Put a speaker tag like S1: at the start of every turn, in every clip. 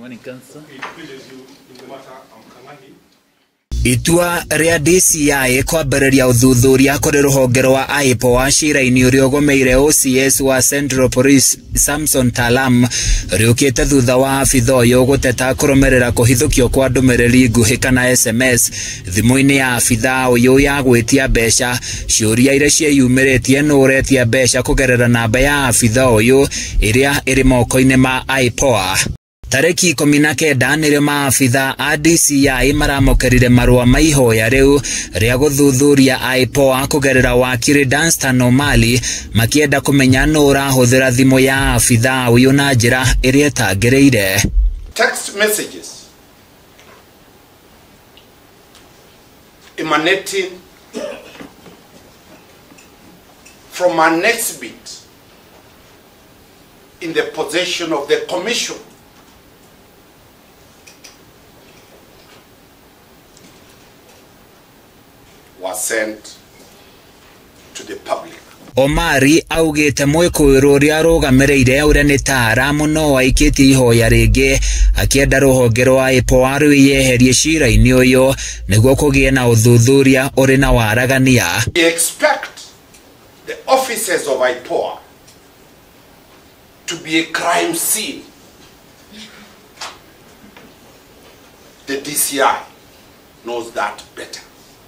S1: Morning, Council.
S2: It pleases you in the matter of Kangangi.
S3: Itua rĩa DCI kwambĩrĩria ũthuthuria kũrĩ rũhonge rwa IPOA cira-inĩ ũrĩa ũgũmĩire OCS wa Central Police Samson Talam rĩũkĩte thutha wa abitha ũyũ gũteta kũrũmĩrĩra kũhithũkio kwa ndũmĩrĩri nguhĩ kana SMS thimũ-inĩ ya abitha ũyũ ya gwĩtia mbeca. Ciũria iria ciĩyumĩrĩtie nũ ũretia mbeca kũgerera namba ya abitha ũyũ ĩrĩa ĩrĩ moko-inĩ ma IPOA. Tarĩki 19 nĩrĩo maabitha a DCI maramũkĩrire marũa ma ihoya rĩu rĩa gũthuthuria IPOA kũgerera wakiri Danstan Omali makĩenda kũmenya nũ ũrahũthĩra thimũ ya abitha ũyũ na njĩra ĩrĩa ĩtagĩrĩire.
S4: Text messages emanating from an exhibit in the possession of the commission was sent to the public.
S3: Omari augĩte mwĩkũĩrwo ũrĩa arũgamĩrĩire ũrĩa nĩ Taaramu no aikĩtie ihoya rĩngĩ akĩenda rũhonge rwa IPOA rwĩyeherie cira-inĩ ũyũ nĩguo kũgĩe na ũthuthuria ũrĩ na waragania.
S4: We expect the offices of IPOA to be a crime scene. The DCI knows that better.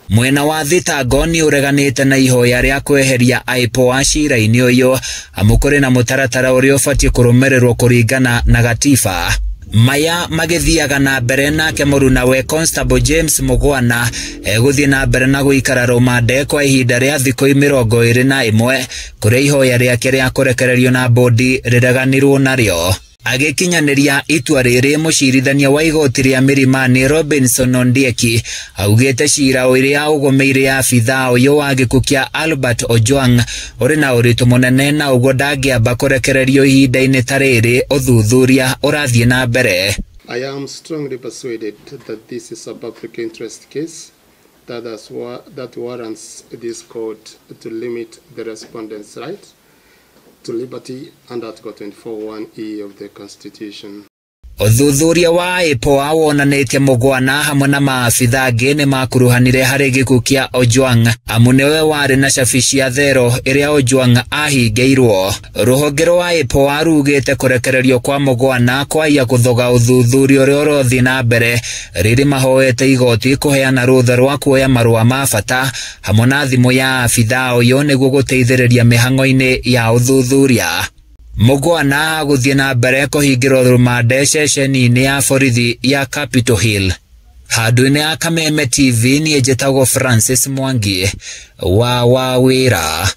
S3: Mwena wa thitango nĩ ũreganĩte na ihoya rĩa kweheria IPOA cira-inĩ ũyũ amu kũrĩ na mũtaratara ũrĩa ũbatiĩ kũrũmĩrĩrwo kũringana na gatiba. Maya magĩthiaga na mbere nake mũrunawe Constable James Mugwana egũthiĩ na mbere na gũikara rũmande kwa ihinda rĩa thikũ 21 kũrĩa ihoya rĩake rĩa kũrekererio na bodi rĩreganirwo narĩo. Agĩkinyanĩria itua rĩrĩ mũcirithania wa igoti rĩa Milimani Robinson Ondieki augĩte cira ũrĩa ũgũmĩire abitha ũyũ wa gĩkuũ kĩa Albert Ojwang ũrĩ na ũritũ mũnene na ũguo ndangĩamba kũrekererio ihinda-inĩ ta rĩrĩ ũthuthuria ũrathiĩ na mbere.
S5: I am strongly persuaded that this is a public interest case that warrants this court to limit the respondent's right to liberty under Article 24(1)(e) of the Constitution.
S3: Ũthuthuria wa IPOA wonanĩtie Mugwana hamwe na maabitha angĩ nĩ makuruhanire harĩ gĩkuũ kĩa Ojwang amu nĩwe warĩ na cabi cia thero ĩrĩa Ojwang ahingĩirwo. Rũhonge rwa IPOA rugĩte kũrekererio kwa Mugwana kwaiya gũthoga ũthuthuria ũrĩa ũrothiĩ na mbere rĩrĩ mahoete igoti kũheana rũtha rwa kuoya marũa ma bata hamwe na thimũ ya abitha ũyũ nĩguo gũteithĩrĩria mĩhang'o-inĩ ya ũthuthuria. Mugwana gũthiĩ na mbere kũhingĩrwo rũmande ceceni-inĩ ya borithi ya Capitol Hill. Handũ-inĩ ya Kameme TV niĩ njĩtagwo Francis Mwangi wa Wawĩra.